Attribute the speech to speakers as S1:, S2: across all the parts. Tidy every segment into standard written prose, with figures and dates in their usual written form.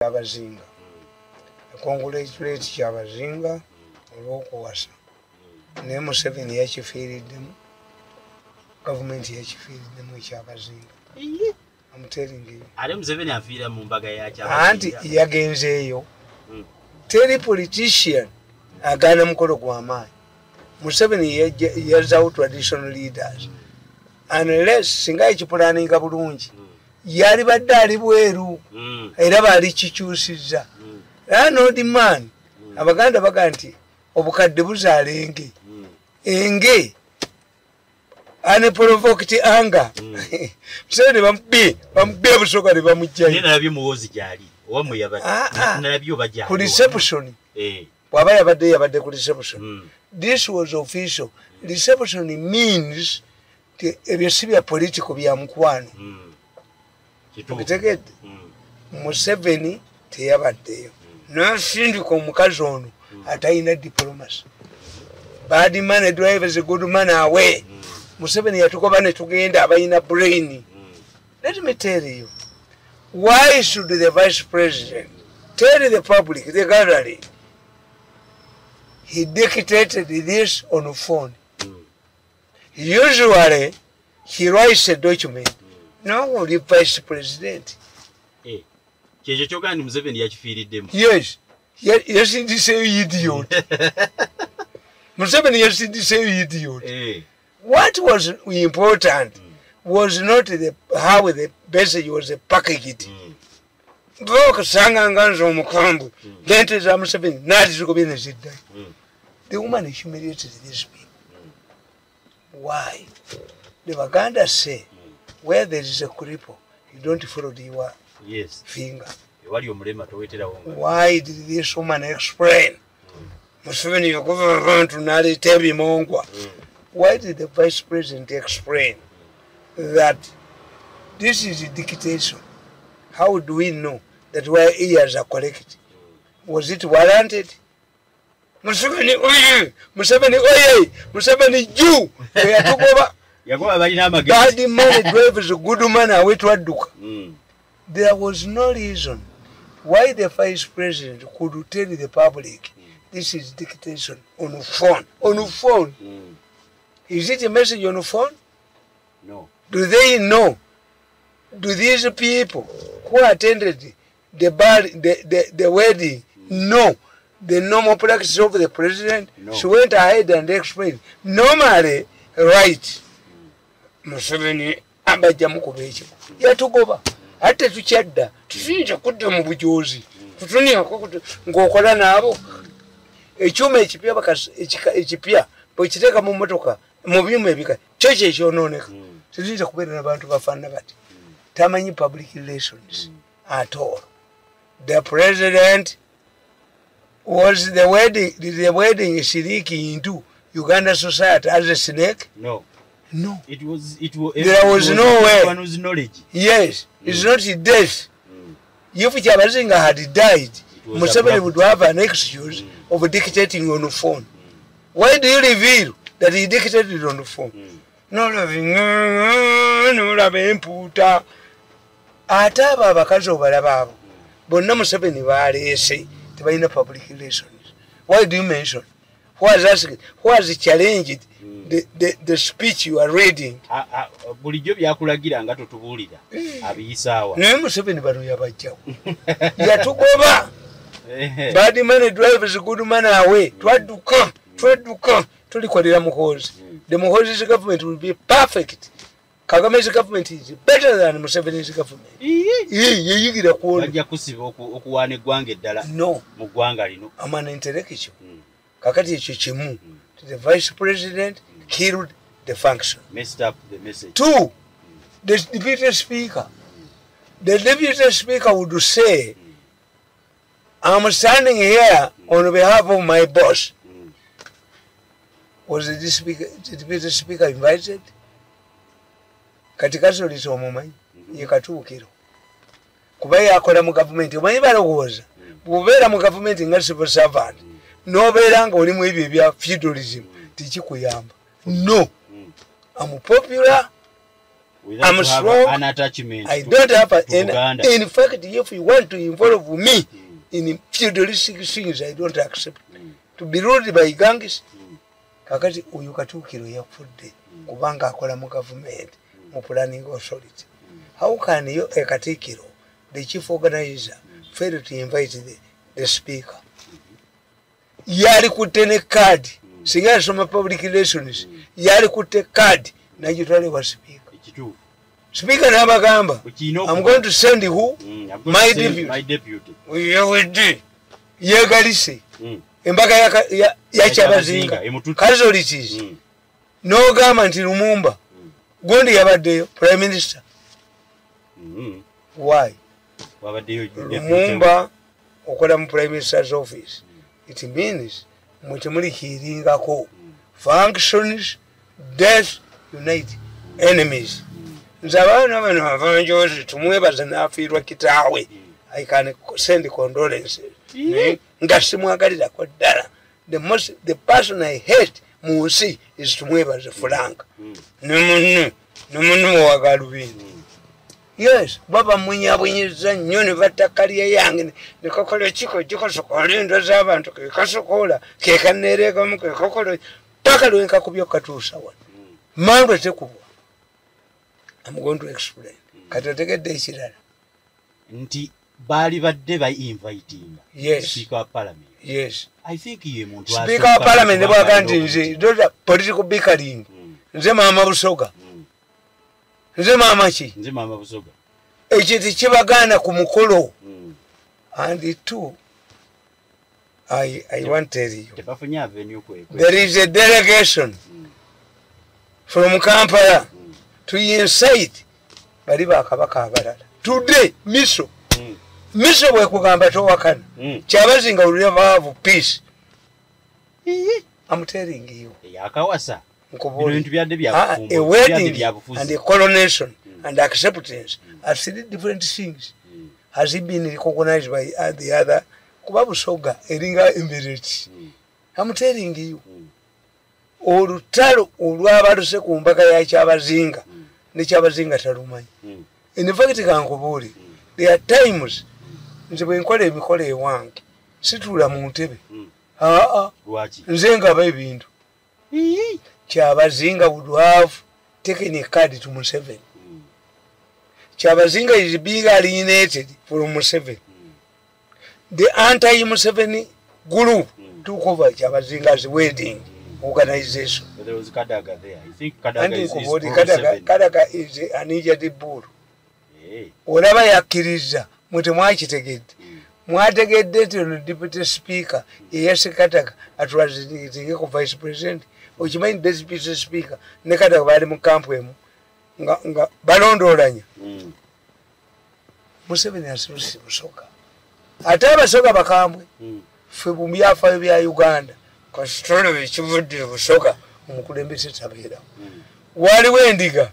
S1: Kyabazinga. Congratulate Kyabazinga olw'okuwasa. Naye Museveni yakifiiriddemu, gavumenti yakifiiriddemu ekyabazinga. I'm telling you.
S2: Ate Museveni afiira mu mbaga ya Kyabazinga.
S1: Anti yagenzeeyo. Teri politician agaana mukolo gw'amaanyi. Museveni yazzawo traditional leaders. Unless singa ekipulaninga bulungi, yali badde ali bweru, era baali kikyusizza. Era no demand, Abaganda baga nti obukadde buzaala enge. Enge unprovoked anger. Museveni bamubye Busoga ne bamuggyayo.
S2: Naye nalabye Muhoozi gy'ali, owammwe yabadde. Nalabye oba gy'ali.
S1: Ku reception. Bw'aba yabadde ku reception. This was official. Reception means ebyo si bya political, bya mukwano. Okitegedde? Museveni teyabaddeyo. N'asindika omukazi ono atalina diplomacy. Bad money drives good money away. Museveni yatugoba ne tugenda abalina brain. Let me tell you, why should the vice president tell the public, the gathering, he dictated this on phone? Usually, he writes a document. No, the vice president.
S2: Kyekyo kyogamba nti Museveni yakifiiriddemu.
S1: Yes. Yasindiseyo idiot. Museveni yasindiseyo idiot. What was important was not how the message was packaged. Okusanga nga nze omukambwe, n'ente za Museveni n'azigobye ne ziddayo. The woman humiliated these people. Why? The Baganda say, where there is a cripple, you don't follow your finger. Why did this woman explain? Museveni yakuva abantu n'aleeta ebimongwa. Why did the vice president explain that this is a dictation? How do we know that where ears are collected? Was it warranted? Museveni oye! Museveni oye! Museveni Jew! Bad money drives good money away to Aduka. There was no reason why the vice president could tell the public this is dictation on phone. On phone. Is it a message on phone?
S2: No.
S1: Do they know? Do these people who attended the wedding know the normal practice of the president?
S2: No.
S1: She went ahead and explained. Normally, right. Museveni abajja mukuba ekiko. Yatugoba. Ate tukyadda. Tuyinza kudda mu bujozi. Tutuniyako ng'okola n'abo. Ekyuma ekipya ekipya bwekiteeka mu mmotoka mu byuma ebika kyo kye kyonooneka. Tetuyinza kubeera n'abantu bafaanana bati. Tamanyi public relations at all. The president was the wedding, did the wedding sneak into Uganda society as a snake?
S2: No.
S1: No.
S2: There
S1: was no way.
S2: Everyone's knowledge.
S1: Yes. It's not death. If Kyabazinga had died, Museveni would have an excuse of dictating on the phone. Why do you reveal that he dictated on the phone? Nolaba empuuta. Ate abo abakazi obalaba abo bonna Museveni baleese tebalina public relations. Why do you mention? Who has asked, who has challenged the speech you are reading?
S2: Bulijjo byakulagira nga totubuulira abiyisaawa.
S1: Naye Museveni bano yabajjawo. Yatugoba. Bad money drives good money away. Twadduka, twadduka, tulikolera Muhoozi. The Muhoozi's government will be perfect. Kagame's government is better than Museveni's government. Yeyigira ku ono.
S2: Bajja kusiba okuwaana eggwanga eddala.
S1: No.
S2: Mu ggwanga lino.
S1: I'm an intellectual. Kakati ekyo kimu. The vice president killed the function.
S2: Messed up the message.
S1: Two, the deputy speaker. The deputy speaker would say, I'm standing here on behalf of my boss. Was the deputy speaker invited? Kati Kasolisa omumanyi, ye Katuukiro. Kuba yakola mu gavumenti, omanyi balowooza, bw'obeera mu gavumenti nga civil servant, n'obeera nga olimu ebyo ebya feudalism, tekikuyamba. No. I'm popular. I'm strong.
S2: An attachment.
S1: I don't have an. In fact, if you want to involve me in feudalistic things, I don't accept. To be ruled by gangs. Kakati uyu Katukiro yafudde kubanga akola mu government mu planning authority. How can you, a Katikiro, the chief organizer, fail to invite the speaker? Yali kutte ne card. Singa yasoma public relations, yali kutte card n'agitwala wa speaker. Speaker n'abagamba, I'm going to send who? My deputy.
S2: My deputy.
S1: Yegalise. Embaga ya Kyabazinga. Casualties. N'ogamba nti Lumumba. Gundi yabaddeyo Prime Minister. Why? Lumumba okola mu Prime Minister's office. It means mwe kiringako functions, death, unite enemies. Nze abaana bano avanjozi tumwebaza n'afiirwa kitaawe. I can send condolences. Nga simwagalirako ddala. The person I hate mu nsi is tumwebaze Frank. Ne munne wa Galubindi. Yes, baba munyabunyiza nnyo ne battakalya yange ne kakola kiko gikosokola endo z'abantu ke kasokola ke kaneeregamu ke kakola paka lwe nkakubya katuusa wano. Mandwa tekubwa. I'm going to explain. Kati otegedde ekirala.
S2: Nti baali badde ba inviting.
S1: Yes.
S2: Speaker of Parliament.
S1: Yes.
S2: I think ye muntu
S1: Speaker of Parliament ne bw'agamba nti nze those are political bickering. Nze maama Busoga. Nze maama ki?
S2: Nze maama Busoga.
S1: Ekyo tekibagaana ku mukolo. And two, I want to tell you. There is a delegation from Kampala to incite bali bakabaka abalala. Today, Miso. Miso bwe kugamba towakana. Kyabazinga will never have peace. I'm telling you.
S2: Yakawasa.
S1: A wedding and a coronation and acceptance are three different things. Has it been recognized by the other? Kuba Busoga eringa Emirates. I'm telling you. Olutalo olwabaluse ku mbaga ya Kyabazinga ne Kyabazinga talumanyi. In fact, kankubuuli, there are times nze bwe nkola emikolo ewange situula mu ntebe. Nze ngaba ebintu. Kyabazinga would have taken a card to Museveni. Kyabazinga is being alienated from Museveni. The anti-Museveni group took over Kyabazinga's wedding organization.
S2: But there was Kadaga there. I think Kadaga is
S1: Kadaga is an injured bull.
S2: Hey.
S1: Olaba yakkiriza mwe temwakitegedde. Mwategedde nti ono deputy speaker eyase Kadaga atulazitingeko vice president. Okimanyi deputy speaker ne Kadaga baali mu kampu emu nga balondoolanya. Museveni asuluse Busoga. Ate Abasoga bakambwe. Ffe mu byafaayo bya Uganda kasitolo ekivudde Busoga omukulembeze tabeerawo. Waliwo endiga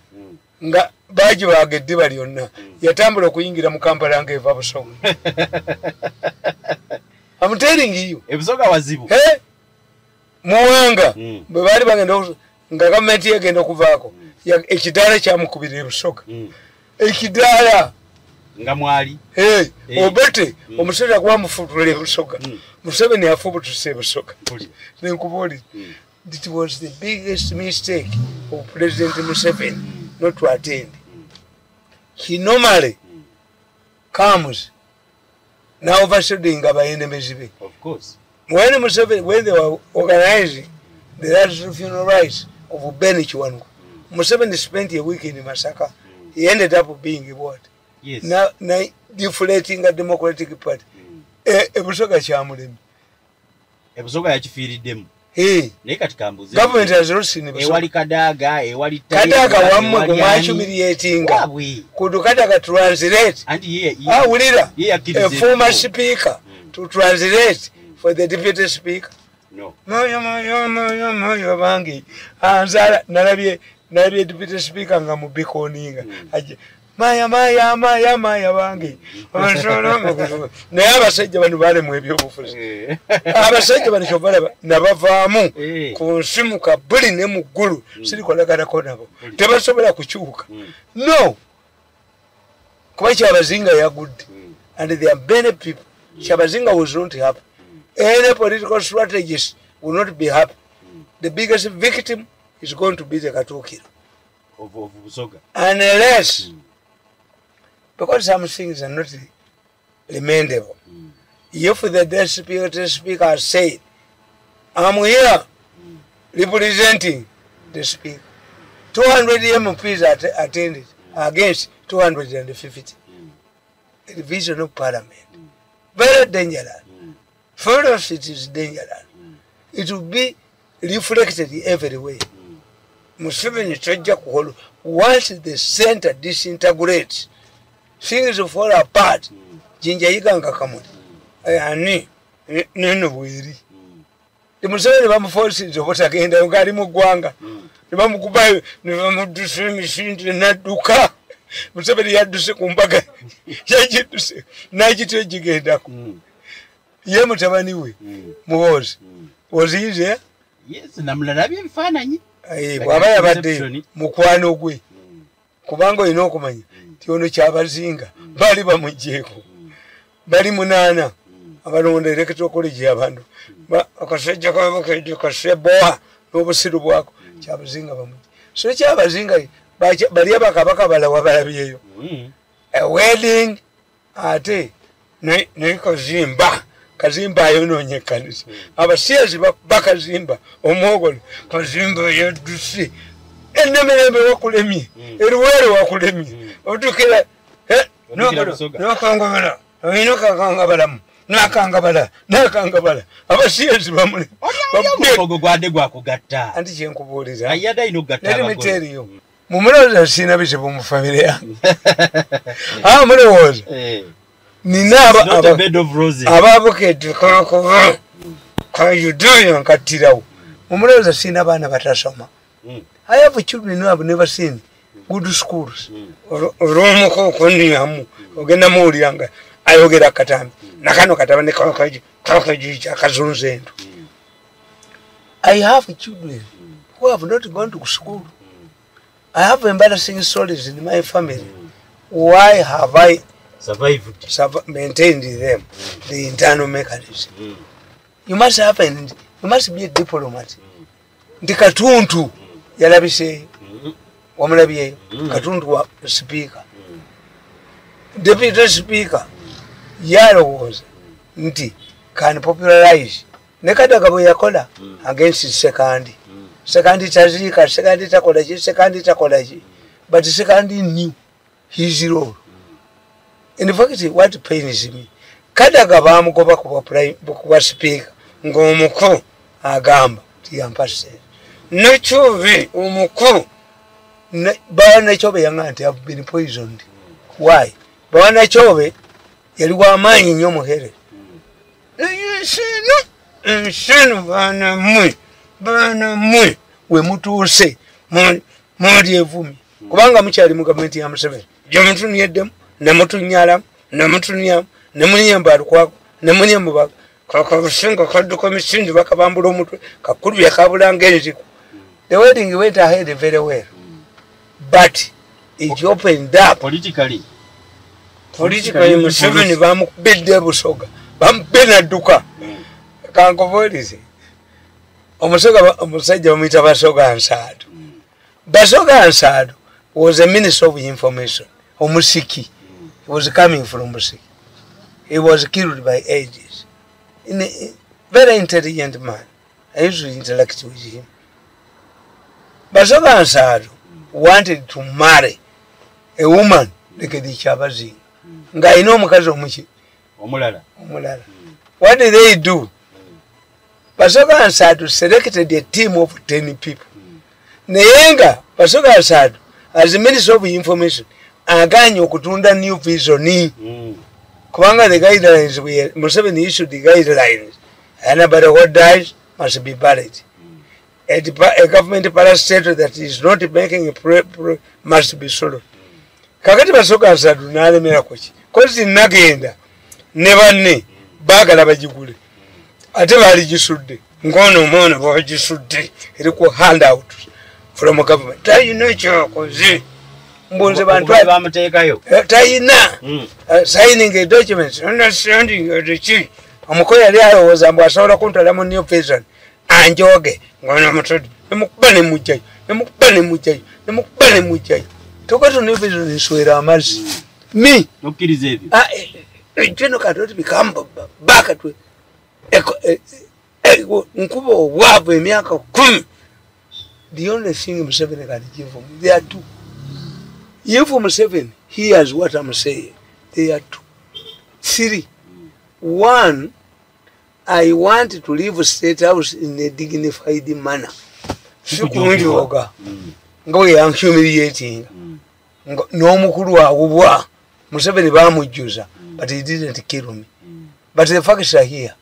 S1: nga baagibaaga eddiba lyonna yatambula okuyingira mu Kampala ng'eva Busoga. I'm telling you.
S2: Ebusoga wazibu.
S1: Hey? Muwanga bwe baali bagenda nga gavumenti egenda okuvaako ekidaala kyamukubira Ebusoga. Ekidaala
S2: nga mwali.
S1: Hey, Obote omusajja gwamufutula Ebusoga. Museveni afubutuse Ebusoga. Nenkubuulira. It was the biggest mistake of President Museveni not to attend. He normally comes now overshadowing our enemies.
S2: Of course.
S1: When Museveni, when they were organizing the last funeral rites of Ben Kiwanuka, Museveni spent a week in Masaka. He ended up being what?
S2: Yes.
S1: Now deflating a Democratic Party. Ebusoga kyamulemi.
S2: Ebusoga yakifiiriddemu.
S1: Hey.
S2: Naye kati kambuze.
S1: Government has lost in Busoga.
S2: Ewali Kadaga, ewali
S1: Kadaga wammwe gwe mwahumiliatinga. Could Kadaga translate?
S2: Anti ye
S1: wulira.
S2: Ye
S1: a former speaker to translate for the deputy speaker.
S2: No.
S1: Moyo bangi. Anzala nalabye deputy speaker nga mubikoninga. Maya maya maya maya bange. Naye abasajja bano balemwa ebyobufuzi. Abasajja bano kyobalaba nabavaamu ku nsi mu kabuli ne mu ggulu sirikolaganako nabo. Tebasobola kukyuka. No. Kuba Kyabazinga yagudde. And there are many people. Kyabazinga was not happy. Any political strategist will not be happy. The biggest victim is going to be the Katukiro.
S2: Of Busoga.
S1: Unless, because some things are not remendable. If the deputy speaker said, I'm here representing the speaker, 200 MPs attended against 250. The division of parliament. Very dangerous. First, it is dangerous. It will be reflected everywhere. Museveni tajja kukola. Once the center disintegrates, things fall apart. Jinja yiganga kamuli. Ani neno bweri. Museveni bamuforce obutagenda ngali mu ggwanga. Ne bamukubayo ne bamudusa emisinde n'adduka. Museveni yadduse ku mbaga. Yagidduse n'agityo gigendako. Ye mutabani we Muhoozi. Ozize?
S2: Yes, namulabye ebifaananyi.
S1: Bw'aba yabadde mukwano gwe kubanga olina okumanya nti ono Kyabazinga baali bamuggyeeko bali 8 abalonda electoral college abantu akasajja kabakedde kaseboa n'obusiru bwako Kyabazinga bamugye. So Kyabazinga bali abakabaka balawa balabyeyo a wedding ate ne Kazimba. Kazimba ayonoonye ekkanisa. Abasiyazi bakazimba omwogolo. Kazimba yadduse. Enamirembe wakulemye. Eruweere wakulemye. Otukira n'okangabala. Olina okakangabalamu. N'akangabala. N'akangabala. Abasiyazi bamule.
S2: Ogwo gwadde gwakugatta.
S1: Anti kye nkubuuliza.
S2: Ayadde alina okugatta
S1: abagole. Let me tell you. Mumulowooza sirina bizibu mu famire yange. Mulowooza. Nina ababukedde kakuba kayudayo nkattirawo. Mumulowooza sirina baana batasoma. I have children who have never seen good schools. Olw'omuko okunniamu ogenda muwulira nga ayogera akatambi nakano katabani kakajija akazunza entu. I have children who have not gone to school. I have embarrassing stories in my family. Why have I
S2: survived,
S1: maintained them, the internal mechanism? You must have you must be a diplomat. Ndi Katuntu yalabiseeyo, wamulabyeyo. Katuntu wa speaker, deputy speaker yalowooza nti can popularize ne Kadaga bwe yakola against Sekandi. Sekandi taziika, Sekandi takola ki, Sekandi takola ki, but Sekandi knew his role. In fact, what pains me, Kadaga bamugoba kuba speaker ng'omuko agamba tiyampa ssente. Nakyobe omuko bawa Nakyobe yanga nti have been poisoned. Why? Bawa Nakyobe yali wa maanyi nnyo muhere. Enseno baana mmwe we mutuuse mwali evumi kubanga mukyali mu gavumenti ya Museveni gyemutunyeddemu nemutunyalamu nemutunyamu nemunyemba alukwako nemunyemba kakabusinga kadduka misindi bakabambula omutwe kakulubya kabulanga enziku. The wedding went ahead very well, but it opened up
S2: politically.
S1: Politically Museveni bamukubidde Busoga bamukubye nadduka. Kankubuulize, omusoga omusajja bamuyita Basoga Nsaado. Basoga Nsaado was a minister of information, Omusiki. He was coming from Musiki. He was killed by AIDS. A very intelligent man. I used to interact with him. Basoga Nsaado wanted to marry a woman like the Kyabazinga. Nga alina omukazi omuki?
S2: Omulala.
S1: Omulala. What did they do? Basoga Nsaado selected a team of 10 people. Naye Basoga Nsaado, as the Minister of Information, aganye okutunda New Vision. Kubanga the guidelines, Museveni issued the guidelines. Anybody who dies must be buried. A government parastatal that is not making a must be sold. Kakati Basoga Nsaddu n'alemera ku ki? Kozi nagenda ne banne baagala bagigule, ate baaligisudde ngono omwana bagisudde eri ku handout from government. Talina kyakoze, mbunze bantu
S2: bamuteekayo
S1: talina signing a document, understanding ki. Omuko yali alowooza mbu asobola kuntwala mu New Vision anjoge ngono mutudi nemukuba nemujjayo, nemukuba nemujjayo, nemukuba nemujjayo. Toka to New Vision nswera amazzi me
S2: okkiriza ebyo.
S1: General cannot become back to nkuba obwavu emyaka 10. The only thing Museveni can give them, there are two. If Museveni hears what I'm saying, there are two. Three. One, I want to leave State House in a dignified manner. Sikunjoga. Nga we humiliating. N'omukulu awubwa. Museveni bamujjuza, but he didn't kill me. But the facts are here.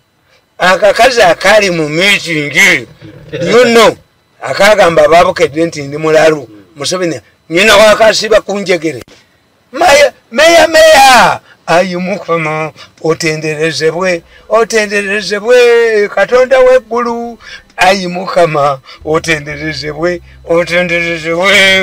S1: Akakazi akali mu meeting, you know, akagamba ababukedde nti ndi mulalu. Museveni nyina wakasiba kunjegere. Meya, meya, meya. Ayi Mukama, otenderezebwe, otenderezebwe, Katonda w'eggulu. Ayi Mukama, otenderezebwe, otenderezebwe.